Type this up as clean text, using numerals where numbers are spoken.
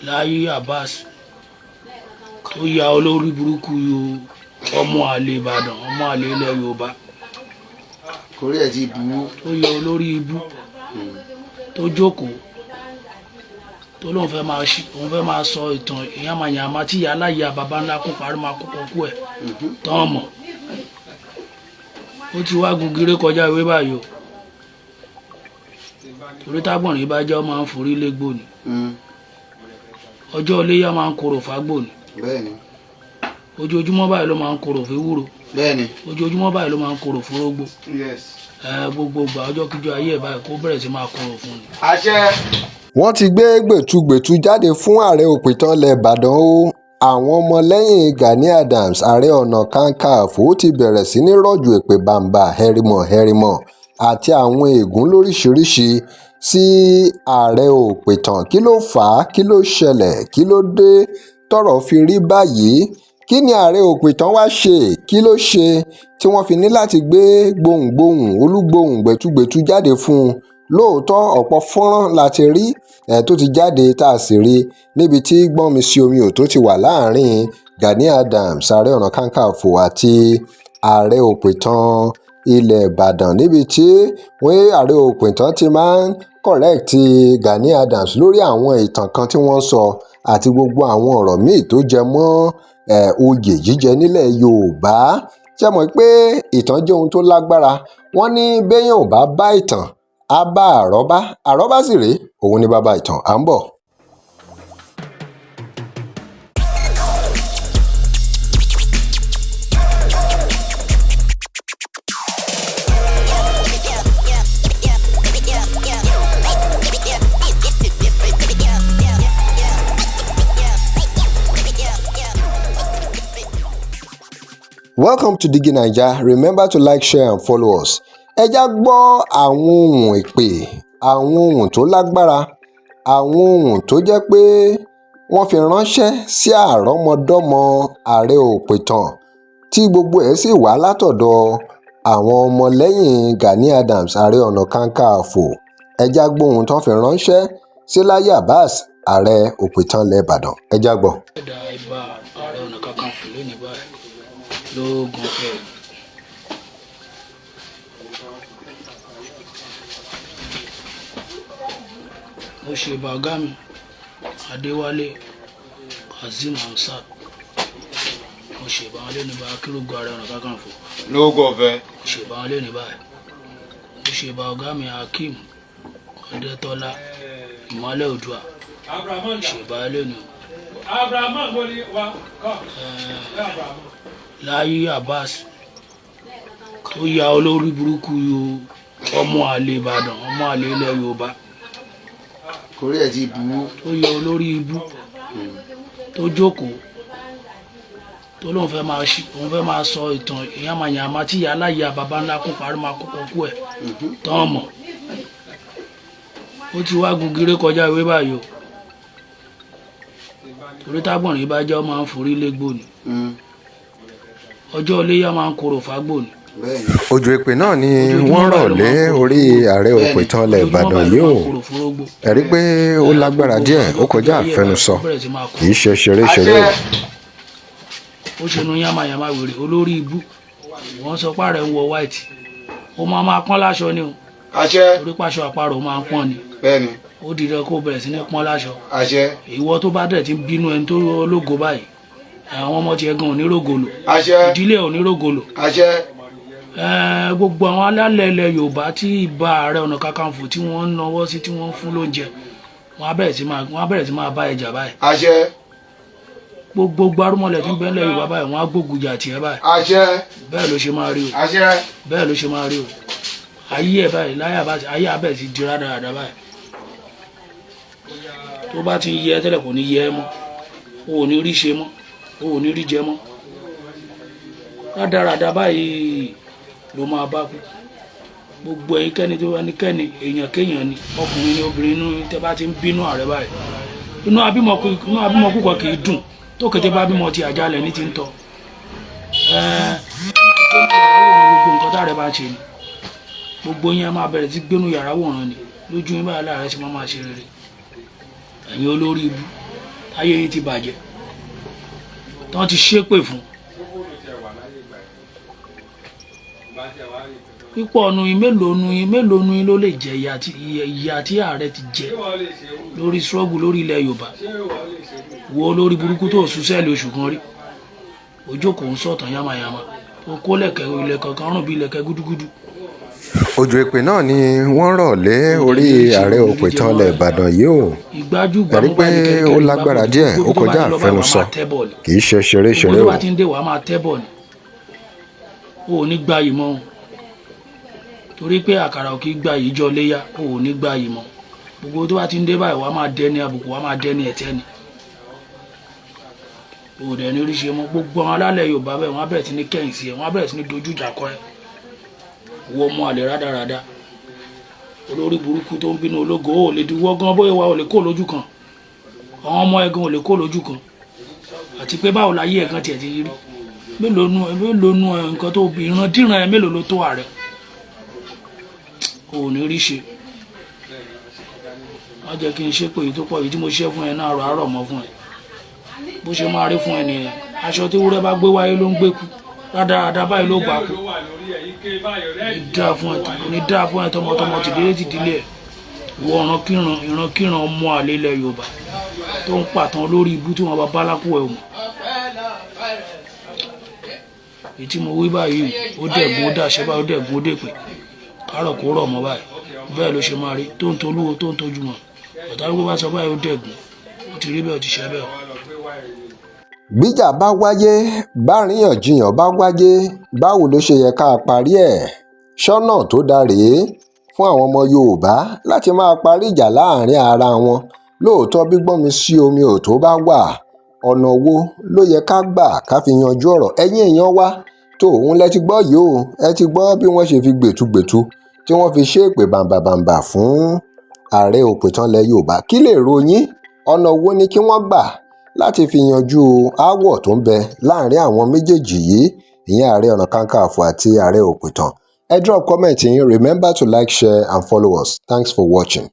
Láyí Abbas tó ya olórí burúkú yo, ọmọ àlè Ìbàdàn, ọmọ àlè ilẹ̀ Yorùbá. Kórí ẹ̀ ti burú. Tó ya olórí ibú, tó jókòó, tó lóun fẹ́ máa ṣí, òun fẹ́ máa sọ ìtàn ìyàmàyàmà tí ìyá aláya baba ńlá kún parí máa kókó kú ẹ̀ tán mọ̀. Ó ti wá gugire kọjá ìwé báyìí o, torí tágbọ̀nrín bá jẹ́, ó máa ń forí légbò ni. Ọjọ́ iléyá máa ń korò fágbò ni. Ojoojúmọ́ báyìí ló máa ń korò fẹ́wúro. Ojoojúmọ́ báyìí ló máa ń korò fórógbó. Ẹ gbogbo ìgbà, ọjọ́ kíjọ ayé ẹ̀ báyìí, kó bẹ̀rẹ̀ sí máa korò fún ni. Àṣẹ. Wọ́n ti gbé gbẹtugbẹ̀tù jáde fún ààrẹ òpìtàn ilẹ̀ Ìbàdàn o. Àwọn ọmọlẹ́yìn Gani Adams, Ààrẹ Ọ̀nà Kakanfò, ti bẹ̀rẹ̀ sí í rọ̀jò èpè bàǹbà, hẹ̀rìmọ̀-hẹ̀rìmọ̀ àti àwọn ègún lóríṣìíríṣìí sí ààrẹ òpìtàn. Kí ló fà á? Kí ló ṣẹlẹ̀? Kí ló dé tọ́rọ̀ fi rí báyìí? Kí ni ààrẹ òpìtàn wàá ṣe? Kí ló ṣe tí wọ́n fi ní láti gbé gbohùngbohùn olúgbóhùn gbẹtugbẹ̀tù jáde fún un? Lóòótọ́, ọ̀pọ̀ fọ́nrán la ti rí ẹ̀ tó ti jáde, tá a sì rí níbi tí gbọ́nmi-sí-omi ò tó ti wà láàrin Gani Adams, Ààrẹ Ọ̀nà Kakanfò, àti ààrẹ òpìtàn ilẹ̀ Ìbàdàn, níbi tí wọ́n ààrẹ òpìtàn ti máa ń correct Gani Adams lórí àwọn ìtàn kan tí wọ́n sọ àti gbogbo àwọn ọ̀rọ̀ míì tó jẹ mọ́ oyè jíjẹ nílẹ̀ Yorùbá. Ṣe mọ̀ pé ìtàn jẹ́ ohun tó lágbára? Wọ́n ní béèyàn ò bá bá ìtàn, á bá àrọ́bá. Àrọ́bá sì rèé, òun ni bàbá ìtàn. À ń bọ̀. Welcome to Digi Naija. Remember to like, share and follow us. Ẹ já gbọ́ àwọn ohun ìpè, àwọn ohun tó lágbára, àwọn ohun tó jẹ́ pé wọ́n fi ránṣẹ́ sí àrọ́mọdọ́mọ ààrẹ òpìtàn, tí gbogbo ẹ̀ sì wá látọ̀dọ̀ àwọn ọmọlẹ́yìn Gani Adams, Ààrẹ Ọ̀nà Kakanfò. Ẹ já gbọ́ ohun tó fi ránṣẹ́ sí Láyí Abbas, ààrẹ òpìtàn ilẹ̀ Ìbàdàn. Ẹ já gbọ́. Ẹ̀dá ibà Ààrẹ Ọ̀nà Kakanfò lónìí báyìí lóògùn ọ̀fẹ́. Mo ṣe bàgá mi, Adéwálé Kazeem Hamsat. Mo ṣe bá wọn lónìí bá akérògbò Ààrẹ Ọ̀nà Kakanfò. Lóògùn ọ̀fẹ́. Mo ṣe bá wọn lónìí báyìí. Mo ṣe bá ọ̀gá mi Hakeem Ọ̀dẹ́tọ́lá Ìmọ́lẹ̀ Oòduà. Mo ṣe bá wọn lónìí o. Láyí Abbas tó ya olórí burúkú yo, ọmọ àlè Ìbàdàn, ọmọ àlè ilẹ̀ Yorùbá. Kórí ẹ̀ ti burú. Tó ya olórí ibú, tó jókòó, tó lóun fẹ́ máa ṣí, òun fẹ́ máa sọ ìtàn ìyàmàyàmà tí ìyá aláya baba ńlá kún parí máa kókó kú ẹ̀ tán mọ̀. Ó ti wá gugire kọjá ìwé báyìí o, torí tágbọ̀nrín bá jẹ́, ó máa ń forí légbò ni. Ọjọ́ iléyá máa ń korò fágbò ni. Òjò èpè náà ni wọ́n rọ̀ lé orí ààrẹ òpìtàn ilẹ̀ Ìbàdàn yìí o. Ẹ rí i pé ó lágbára díẹ̀, ó kọjá àfẹnusọ, kì í ṣe ṣeré-ṣeré o. Ó ṣe nu yánmayànmá wèrè olórí ibú. Wọ́n sọ pé ààrẹ ń wọ white, ó máa máa pọ́n láṣọ ni o. Àṣẹ. Torí pàṣọ àparò máa ń pọ́n ni. Ó di dandan kó bẹ̀rẹ̀ sí ní pọ́n láṣọ. Àṣẹ. Ìwọ tó bá dẹ̀ ti ń bínú ẹni tó ológo báyìí, àwọn ọmọ tiẹ̀ gan ò ní rògòlò. Àṣẹ. Ìdílé ò ní rògòlò. Àṣẹ. Gbogbo àwọn alálẹ̀ ilẹ̀ Yorùbá tí ìbá Ààrẹ Ọ̀nà Kakanfò tí wọ́n ń nawọ́ sí, tí wọ́n ń fún lóúnjẹ, wọ́n á bẹ̀rẹ̀ sí máa bá ẹjà báyìí. Àṣẹ. Gbogbo gbárùmọ̀lẹ̀ tí ń bẹ nílẹ̀ Yorùbá báyìí, wọ́n á gbógun jà tiẹ̀ báyìí. Àṣẹ. Bẹ́ẹ̀ ló ṣe máa rí o. Àṣẹ. Bẹ́ẹ̀ ló ṣe máa rí o. Ayé ẹ̀ báyìí láyà bá ayé abẹ́ ti di rádaràda báyìí. Tó bá ti ń yẹ tẹ́lẹ̀, kò ní yẹ ẹ́ mọ́, o ò ní rí ṣe mọ́, o ò ní rí jẹ mọ́. Rádaràda báyìí ló máa bá kú. Gbogbo ẹnikẹ́ni tó ẹnikẹ́ni, èèyàn kéèyàn ni, ọkùnrin ni, obìnrin inú tẹ́ bá ti ń bínú ààrẹ báyìí, inú abímọ kúkọ kì í dùn. Tó kété bá bímọ ti àjálẹ̀ ní ti ń tọ́ ẹ, gbogbo nǹkan tá ààrẹ bá ń ṣe ni gbogbo yẹn máa bẹ̀rẹ̀ sí gbénú yàrá wòran ni lójú yín báyìí. Láàrẹ ṣe máa máa ṣe rere. Ẹ̀yin olórí ibú. Ayé yín ti bàjẹ́, tán ti ṣépè fún pípọ̀ nu yín. Mélòó nu yín, mélòó nu yín ló lè jẹ ìyà tí ààrẹ ti jẹ lórí struggle lórí ilẹ̀ Yorùbá? Wo lórí burúkú tó sùn sẹ́ẹ̀lì oṣù kan rí, ojókòó ń sọ̀tàn yamayama tó kó lẹ̀kẹ́ ilẹ̀ kankan rùn bí ilẹ̀kẹ́ gúdúgúdú. Òjò èpè náà ni wọ́n rọ̀ lé orí ààrẹ òpìtàn ilẹ̀ Ìbàdàn yìí o. Ìgbájú Ẹ̀rí pé ó lágbára díẹ̀, ó kọjá àfẹnusọ, kì í ṣe ṣeré-ṣeré o. o. Bá ti ń dé, wàá máa tẹ́ bọ̀ ni. O ò ní gbayì mọ́ o, torí pé àkàrà ò kì í gbayì jọ léyà. O ò ní gbayì mọ́. Gbogbo tó bá ti ń dé báyìí, wàá máa dẹni àbùkù, wàá máa dẹni ẹ̀tẹ́ ni. O ò dẹ̀ ní rí ṣe mọ́. Gbogbo àwọn alálẹ̀ Yorùbá bẹ́ẹ̀, wọ́n á bẹ̀rẹ̀ sí ní kẹ́yìn sí ẹ, wọ́n á bẹ̀rẹ̀ sí ní dojú ìjà kọ ẹ. Wọ́n ọmọ àlè rádaràda, olórí burúkú tó ń bínú ológo, ó lè diwọ́ gan bóyá wa ò lè kó lójú kan, àwọn ọmọ ẹ̀gan ò lè kó lójú kan. Àti pé báwo la yí ẹ̀gan tiẹ̀ ti rí? Mélòó nu ẹ nǹkan tó ìrandíran ẹ, mélòó ló tó ààrẹ? O ò ní rí ṣe. Má jẹ́ kí n ṣépè èyí tó pọ̀. Èyí tí mo ṣe fún ẹ náà rọ̀ àárọ̀ mọ́ fún ẹ. Bó ṣe máa rí fún ẹ nìyẹn. Aṣọ tí wúrẹ́ bá gbé wáyé ló ń gbé kú. Rádaràda báyìí ló gbà kú. Ní dáa fún ẹ, ní dáa fún ẹ tọmọtọmọ, tìdílé tìdílé ẹ. Wọ ìrankíran, ìrankíran ọmọ àlè ilẹ̀ Yorùbá tó ń pàtàn lórí ibú tí wọn bá bálákú ẹ mọ̀. Èyí tí mo wí báyìí, ó dẹ̀gún, ó dàṣẹ báyìí, ó dẹ̀gún, ó dèpè kárọ̀ kó rọ̀ mọ́ báyìí. Bẹ́ẹ̀ ló ṣe máa rí tó ń tolúwo tó ń tojú mọ́ ọ̀tá wípé bá sọ báyìí, ó dẹ̀gún, ó ti rí bẹ́ẹ̀, ó ti ṣe bẹ́ẹ̀ o. Bíjà bá wáyé, báríyànjiyàn bá wáyé, báwo ló ṣe yẹ ká parí ẹ̀? Ṣọ́nà tó dáa rèé fún àwọn ọmọ Yorùbá láti máa parí ìjà láàrin ara wọn? Lóòótọ́, bí gbọ́nmi-sí-omi ò tó bá wà, ọ̀nà wo ló yẹ ká gbà ká fi yanjú ọ̀rọ̀? Ẹ̀yin èèyàn wa, tó òun lẹ ti gbọ́ yìí o. Ẹ ti gbọ́ bí wọ́n ṣe fi gbẹ̀tugbẹ̀tu tí wọ́n fi ṣépè bàǹbàbàǹbà fún ààrẹ òpìtàn ilẹ̀ Yorùbá. Kí lè ròyìn? Ọ̀nà wo ni kí wọ́n gbà láti fi yanjú aáwọ̀ tó ń bẹ láàrin àwọn méjèèjì yìí, ìyẹn Ààrẹ Ọ̀nà Kakanfò àti ààrẹ òpìtàn? Ẹ drop comment yín. Remember to like, share and follow us. Thanks for watching.